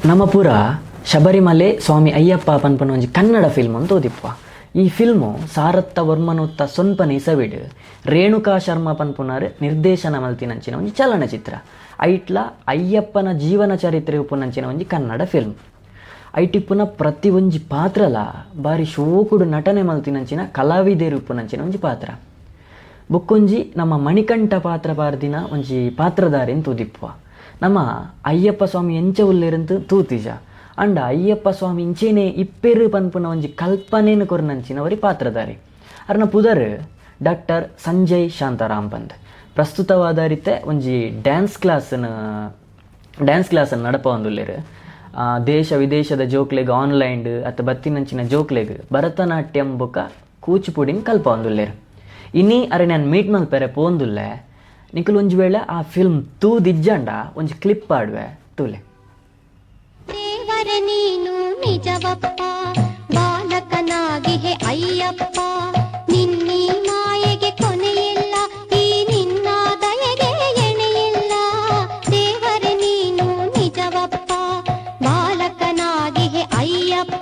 ನಮ ಪೂರ ಶಬರಿಮಲೆ ಸ್ವಾಮಿ ಅಯ್ಯಪ್ಪ ಪನ್ಪುನ ಒಂಜಿ ಕನ್ನಡ ಫಿಲ್ಮ್ ಅಂತ ಓದಿಪ್ಪ. ಈ ಫಿಲ್ಮು ಸಾರತ್ತ ವರ್ಮನುತ್ತ ಸೊನ್ಪನೆ ಇಸವಿಡ್ ರೇಣುಕಾ ಶರ್ಮಾ ಪನ್ಪುನಾರ್ ನಿರ್ದೇಶನ ಮಲ್ತಿನಂಚಿನ ಒಂಜಿ ಚಲನಚಿತ್ರ. ಐಟ್ಲ ಅಯ್ಯಪ್ಪನ ಜೀವನ ಚರಿತ್ರೆ ಉಪ್ಪುನಂಚಿನ ಒಂಜಿ ಕನ್ನಡ ಫಿಲ್ಮ್. ಐಟಿಪ್ಪುನ ಪ್ರತಿ ಒಂಜಿ ಪಾತ್ರಲ ಬಾರಿ ಶೋಕುಡು ನಟನೆ ಮಲ್ತಿನಂಚಿನ ಕಲಾವಿದೆರ್ ಉಪ್ಪುನಂಚಿನ ಒಂಜಿ ಪಾತ್ರ. ಬೊಕ್ಕೊಂಜಿ ನಮ್ಮ ಮಣಿಕಂಠ ಪಾತ್ರ ಪಾರ್ದಿನ ಒಂಜಿ ಪಾತ್ರಧಾರಿನ್ ತೂದಿಪ್ಪುವ. ನಮ ಅಯ್ಯಪ್ಪ ಸ್ವಾಮಿ ಎಂಚ ಉಲ್ಲೆರಂತ ತೂತಿಜ. ಅಂಡ ಅಯ್ಯಪ್ಪ ಸ್ವಾಮಿ ಇಂಚೇನೆ ಇಪ್ಪೆರು ಪನ್ಪುನ ಒಂಜಿ ಕಲ್ಪನೆನ್ ಕೊರ್ನಂಚಿನ ಒರಿ ಪಾತ್ರಧಾರಿ. ಅರ್ನ ಪುದರ್ ಡಾಕ್ಟರ್ ಸಂಜಯ್ ಶಾಂತಾರಾಮ್ ಪಂದ್. ಪ್ರಸ್ತುತವಾದ ರೀತೆ ಒಂಜಿ ಡ್ಯಾನ್ಸ್ ಕ್ಲಾಸ್ ನಡಪವೊಂದುಲ್ಲೆರ್. ದೇಶ ವಿದೇಶದ ಜೋಕ್ಲೆಗ್ ಆನ್ಲೈನ್ ಅತ್ತ ಬತ್ತಿನಂಚಿನ ಜೋಕ್ಲೆಗ್ ಭರತನಾಟ್ಯಂ ಬೊಕ ಕೂಚಿಪುಡಿನ್ ಕಲ್ಪವೊಂದುಲ್ಲೆರ್. ಇನಿ ಅರೆನ್ ಯಾನ್ ಮೀಟ್ ಮಲ್ಪೆರೆ ಪೋಂದುಲ್ಲೆ. ನಿಕುಲು ಒಂಜಿ ವೇಳೆ ಆ ಫಿಲ್ಮ್ ತೂದಿಜ್ಜಂಡ ಒಂಜಿ ಕ್ಲಿಪ್ ಪಾಡುವೆ, ತೂಲೆ. ದೇವರ ನೀನು ನಿಜವಪ್ಪ, ಬಾಲಕನಾಗಿಹೆ ಅಯ್ಯಪ್ಪ. ನಿನ್ನೀ ಮಾಯೆಗೆ ಕೊನೆಯಿಲ್ಲ, ಈ ನಿನ್ನ ದಯೆಗೆ ಎಣೆಯಿಲ್ಲ. ದೇವರ ನೀನು ನಿಜವಪ್ಪ, ಬಾಲಕನಾಗಿಹೆ ಅಯ್ಯಪ್ಪ.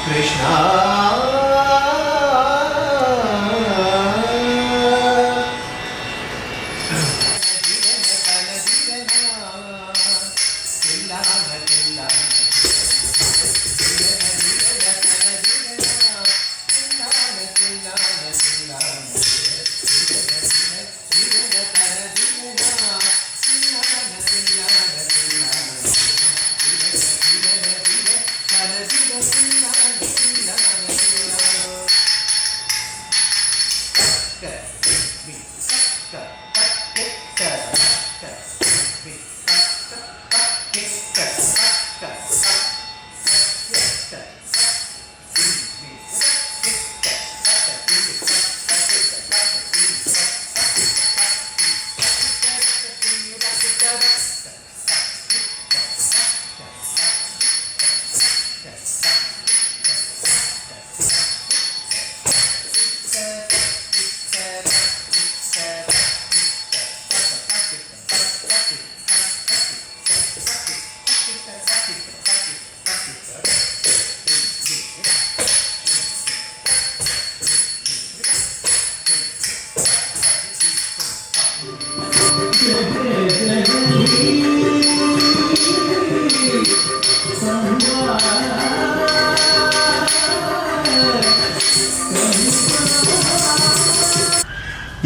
ಕೃಷ್ಣ.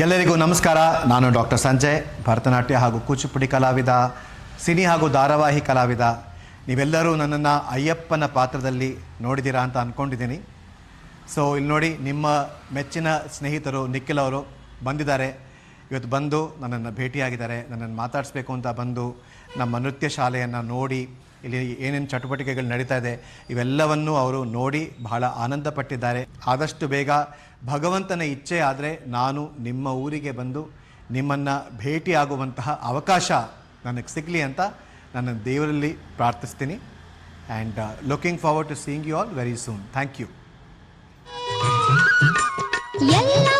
ಎಲ್ಲರಿಗೂ ನಮಸ್ಕಾರ. ನಾನು ಡಾಕ್ಟರ್ ಸಂಜಯ್, ಭರತನಾಟ್ಯ ಹಾಗೂ ಕೂಚಿಪುಡಿ ಕಲಾವಿದ, ಸಿನಿ ಹಾಗೂ ಧಾರಾವಾಹಿ ಕಲಾವಿದ. ನೀವೆಲ್ಲರೂ ನನ್ನನ್ನು ಅಯ್ಯಪ್ಪನ ಪಾತ್ರದಲ್ಲಿ ನೋಡಿದ್ದೀರಾ ಅಂತ ಅಂದ್ಕೊಂಡಿದ್ದೀನಿ. ಸೊ ಇಲ್ಲಿ ನೋಡಿ, ನಿಮ್ಮ ಮೆಚ್ಚಿನ ಸ್ನೇಹಿತರು ನಿಖಿಲ್ ಅವರು ಬಂದಿದ್ದಾರೆ. ಇವತ್ತು ಬಂದು ನನ್ನನ್ನು ಭೇಟಿಯಾಗಿದ್ದಾರೆ. ನನ್ನನ್ನು ಮಾತಾಡಿಸ್ಬೇಕು ಅಂತ ಬಂದು, ನಮ್ಮ ನೃತ್ಯ ಶಾಲೆಯನ್ನು ನೋಡಿ, ಇಲ್ಲಿ ಏನೇನು ಚಟುವಟಿಕೆಗಳು ನಡೀತಾ ಇದೆ, ಇವೆಲ್ಲವನ್ನೂ ಅವರು ನೋಡಿ ಬಹಳ ಆನಂದಪಟ್ಟಿದ್ದಾರೆ. ಆದಷ್ಟು ಬೇಗ ಭಗವಂತನ ಇಚ್ಛೆ ಆದರೆ ನಾನು ನಿಮ್ಮ ಊರಿಗೆ ಬಂದು ನಿಮ್ಮನ್ನು ಭೇಟಿಯಾಗುವಂತಹ ಅವಕಾಶ ನನಗೆ ಸಿಗಲಿ ಅಂತ ನನ್ನ ದೇವರಲ್ಲಿ ಪ್ರಾರ್ಥಿಸ್ತೀನಿ and looking forward to seeing you all very soon. Thank you. ಎಲ್ಲ.